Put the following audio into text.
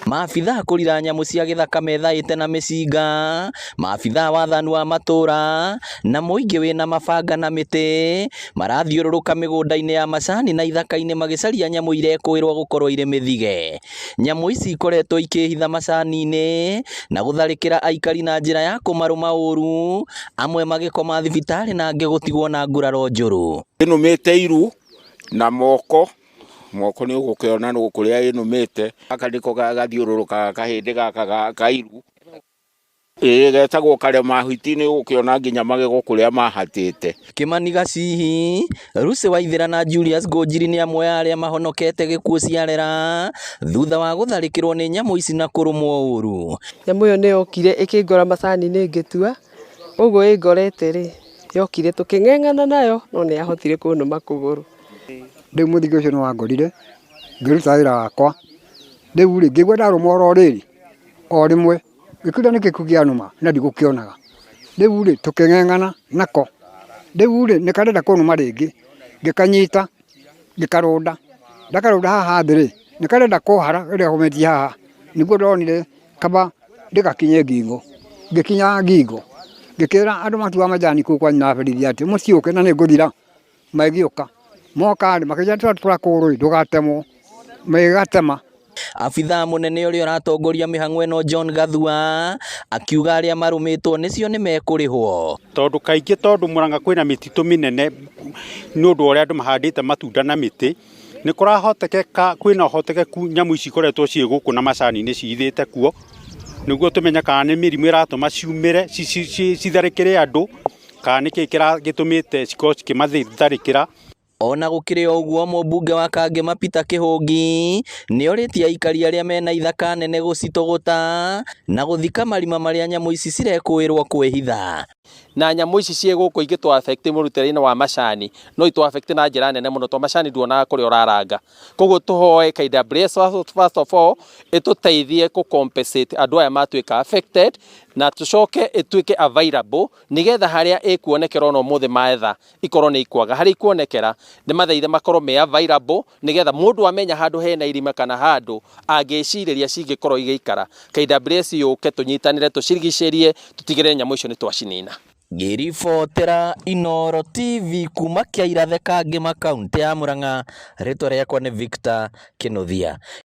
Maabithaa kũrira nyamũ cia gĩthaka methaĩte na mĩcinga, maabithaa wathani wa matũra na mũingĩ wĩna mabanga na mĩtĩ marathiũrũrũka mĩgũnda-inĩ ya macani na ithaka-inĩ magĩcaria nyamũ irekũĩrwo gũkorwo irĩ mĩthige. Nyamũ ici ikoretwo ikĩhitha macani-inĩ na gũtharĩkĩra aikari na njĩra ya kũmarũma ũru, amwe magĩkoma thibitarĩ na angĩ gũtigwo na nguraro njũru. Ĩnũmĩte iru na moko, moko nĩ ũgũkĩona kũrĩa ĩnũmĩte. Gaka nĩko gathiũrũrũkaga kahĩndĩ gaka ka iru. Ĩĩ getagwo karema hiti, nĩ ũgũkĩona nginya magego kũrĩa mahatĩte. Kĩmani Gacihi, Lucy Waithera na Julius Ngũnjiri nĩ amwe a arĩa mahonokete gĩkuũ ciarera thutha wa gũtharĩkĩrwo nĩ nyamũ ici na kũrũmwo ũru. Nyamũ ĩyo nĩ yokire ĩkĩngora macani-inĩ ngĩtua, ũguo ĩngorete rĩ, yokire tũkĩng'eng'ana nayo no nĩ yahotire kũnũma kũgũrũ. Rĩu mũthigĩ ũcio nĩ wangorire ngĩruta wĩra wakwa, rĩu rĩ, ngĩigua ndarũmwo oro rĩrĩ o rĩmwe, ngĩkĩũria nĩkĩ kĩu kĩanũma na ndigũkĩonaga. Rĩu rĩ, tũkĩng'eng'ana nako, rĩu rĩ, nĩ karenda kũnũma rĩngĩ, ngĩkanyita ngĩkarũnda, ndakarũnda haha thĩ rĩ, nĩ karenda kũhara rĩrĩa hometie haha, nĩguo ndonire kaba ndĩgakinye ngingo, ngĩkinya ngingo, ngĩkĩra andũ matuaga majani kũu kwanyu na berithi atĩ mũciũke na nĩ ngũthira. Magĩũka, moka rĩ, makĩnjĩra tũratũra kũgũrũ rĩ, ndũgatemwo, magĩgatema. Abithaa mũnene ũrĩa ũratongoria mĩhang'o ĩno John Gathua akiuga arĩa marũmĩtwo nĩcio nĩ mekũrĩhwo. Tondũ kaingĩ, tondũ Murang'a kwĩna mĩtitũ mĩnene nĩ ũndũ wa ũrĩa andũ mahandĩte matunda na mĩtĩ, nĩ kũrahotekeka, kwĩna ũhotekeku nyamũ ici ikoretwo ciĩ gũkũ na macani-inĩ cihithĩte kuo, nĩguo tũmenye kana nĩ mĩrimũ ĩratũma ciumĩre citharĩkĩre andũ, kana nĩkĩ gĩtũmĩte cikorwo cikĩmatharĩkĩra. Ona gũkĩrĩ o ũguo, mũmbunge wa Kangema Peter Kĩhũngi nĩorĩtie aikari arĩa mena ithaka nene gũcitũgũta na gũthika marima marĩa nyamũ ici cirekũĩrwo kwĩhitha. Na nyamũ ici ciĩ gũkũ ingĩtũ affect mũrutĩre-inĩ wa macani, no itũ affect na njĩra nene mũno, tondũ macani nduonaga kũrĩa ũraranga. Koguo tũhoe KWS first of all ĩtũteithie kũ compensate andũ aya matuĩka affected, na tũcoke ĩtuĩke available nĩgetha harĩa ĩkuonekera ona ũmũthĩ maetha ikorwo nĩ ikwaga, harĩa ikuonekera nĩ mathaithe makorwo me available, nĩgetha mũndũ amenya handũ hena irima kana handũ angĩcirĩria cingĩkorwo igĩikara, KWS yũke tũnyitanĩre, tũcirigicĩrie, tũtigĩrĩre nyamũ icio nĩ twacinina. Ngĩribotera Inooro TV kuma Kĩairathe, Kangema, kaũntĩ ya Murang'a, rĩtwa rĩakwa nĩ Victor Kĩnuthia.